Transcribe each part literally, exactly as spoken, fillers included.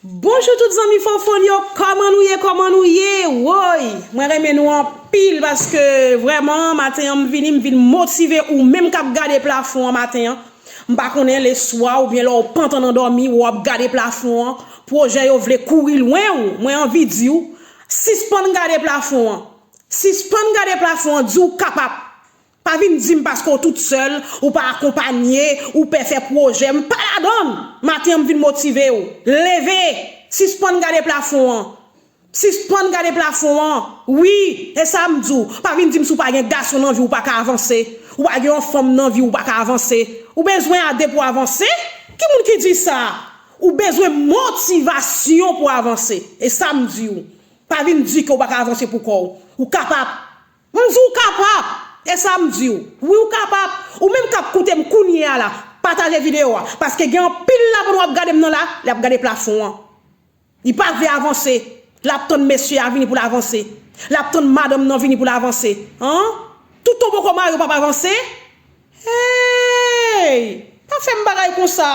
Bonjou tout zanmi Fanfon yo, kòman nou ye, kòman nou ye? Woy, mwen renmen nou anpil paske vrèman maten an m vini, m vin motive ou menm k ap gade plafon an maten an. M pa konnen leswa oubyen lè w pantan nan dòmi, w ap gade plafon an, pwojè yo vle kouri lwen w. Mwen anvi di w, sispann gade plafon an. Sispann gade plafon an, di w kapab. Pa vin di m paske w tout sèl, ou pa akonpanye, ou pè fè pwojè. M pa ladan l. Maten an m vin motive w. Leve! Sispann gade plafon an. Sispann gade plafon an. Wi, e sa m di w. Pa vin di m si w pa gen gason nan vi w, ou pa ka avanse. Ou pa gen yon fanm nan vi w, ou pa ka avanse. Ou bezwen a de pou avanse? Ki moun ki di sa? Ou bezwen motivasyon pou avanse. E sa m di w. Pa vin di ke w pa ka avanse pou kò w. Ou kapab. M di w kapab. E sa m di w. Wi, ou kapab. Ou menm k ap koute m kounye a la, pataje videyo a. Paske gen anpil labann w ap gade m nan la, l ap gade plafon an. Li pa vle avanse. L ap tann mesye a vini pou l avanse. L ap tann madanm nan vini pou l avanse. An? Toutan w poko marye, w p ap avanse? Hey! Pa fè m bagay konsa.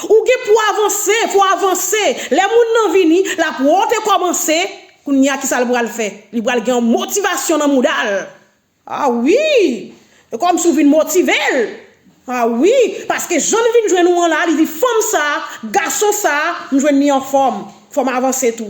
Ou gen pou avanse, fò w avanse. Lè moun nan vini, l ap wè w te kòmanse. Kounye a, kisa l pral fè? Li pral gen yon motivasyon nan mouda l. A wi! E kòmsi w vin motive l. A wi! Paske jan l vin jwenn ou an la, li di fanm sa, gason sa, m jwenn li anfòm. Fò m avanse tou.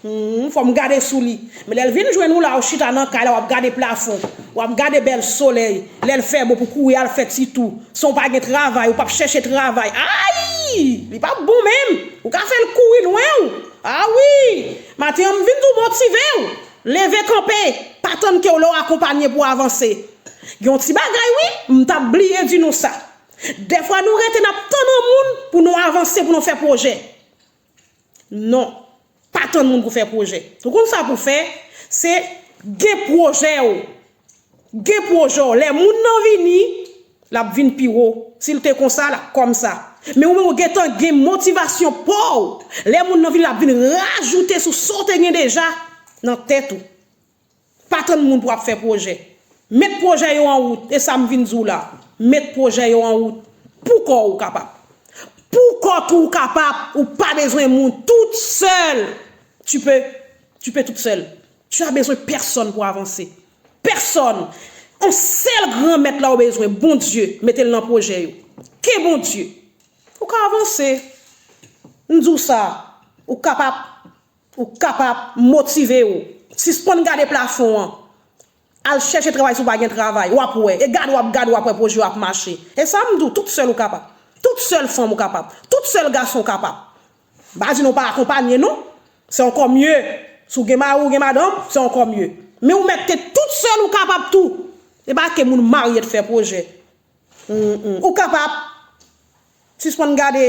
Hmm, fò m gade sou li. Men lè l vin jwenn ou la, ou chita nan kay la, w ap gade plafon. W ap gade bèl solèy. Lè l fè bon pou kouri al fè ti tou. San w pa gen travay, ou p ap chèche travay. Ay! Li p ap bon menm. Ou ka fè l kouri lwen w. A wi! Maten an, m vin di w motive w. Leve kanpe. Pa tann ke w lè w akonpanye pou w avanse. Gen yon ti bagay, wi, m t ap bliye di nou sa. Dèfwa nou rete n ap tann yon moun pou nou avanse, pou nou fè pwojè. Non. Pa tann moun pou fè pwojè. Ou konn sa pou fè? Se gen pwojè w. Gen pwojè w. Lè moun nan vini, l ap vin pi wo. Si l te konsa, l ap kòmsa. Men ou menm ou gentan gen motivasyon pa w. Lè moun nan vini, l ap vin rajoute sou sa w te gen deja nan tèt ou. Pa tann moun pou ap fè pwojè. Met pwojè yo an wout. E sa m vin di w la. Met pwojè yo an wout. Pou kò w ou kapab. Pou kò tou ou kapab. Ou pa bezwen moun. Tout sèl. Tu peux, tu peux tout seul. Tu as besoin personne pou avanse. Pèsòn. Yon sèl Granmèt la ou bezwen. Bondye. Mete l nan pwojè yo. Ke Bondye. Ou ka avanse. M di w sa. Ou kapab. Ou kapab motive w. Sispann gade plafon an. Al chèche travay si w pa gen travay. W ap wè. E gade w ap gade w ap wè pwojè w ap mache. E sa m di w, tout sèl ou kapab. Tout sèl fanm ou kapab. Tout sèl gason ou kapab. M pa di nou pa akonpanye non. Se ankò mye. Si w gen mari ou gen madanm, se ankò mye. Men ou mèt te tout sèl ou kapab tou. E pa ke moun marye t fè pwojè. Mm, mm. Ou kapab. Sispann gade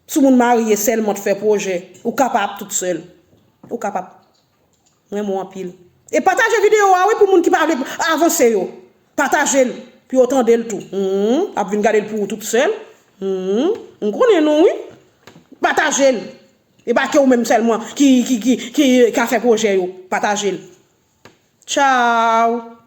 sou moun marye sèlman t fè pwojè. Ou kapab tout sèl. Ou kapab. Mwen renmen w anpil. E pataje videyo a wi pou moun ki pa vle avanse yo. Pataje l pou yo tande l tou. Mm, ap vin gade l pou ou tout sèl. Mm, m konnen nou wi. Pataje l. E pa ke ou menm sèlman ki, ki, ki, ki ka fè pwojè yo. Pataje l. Tchao.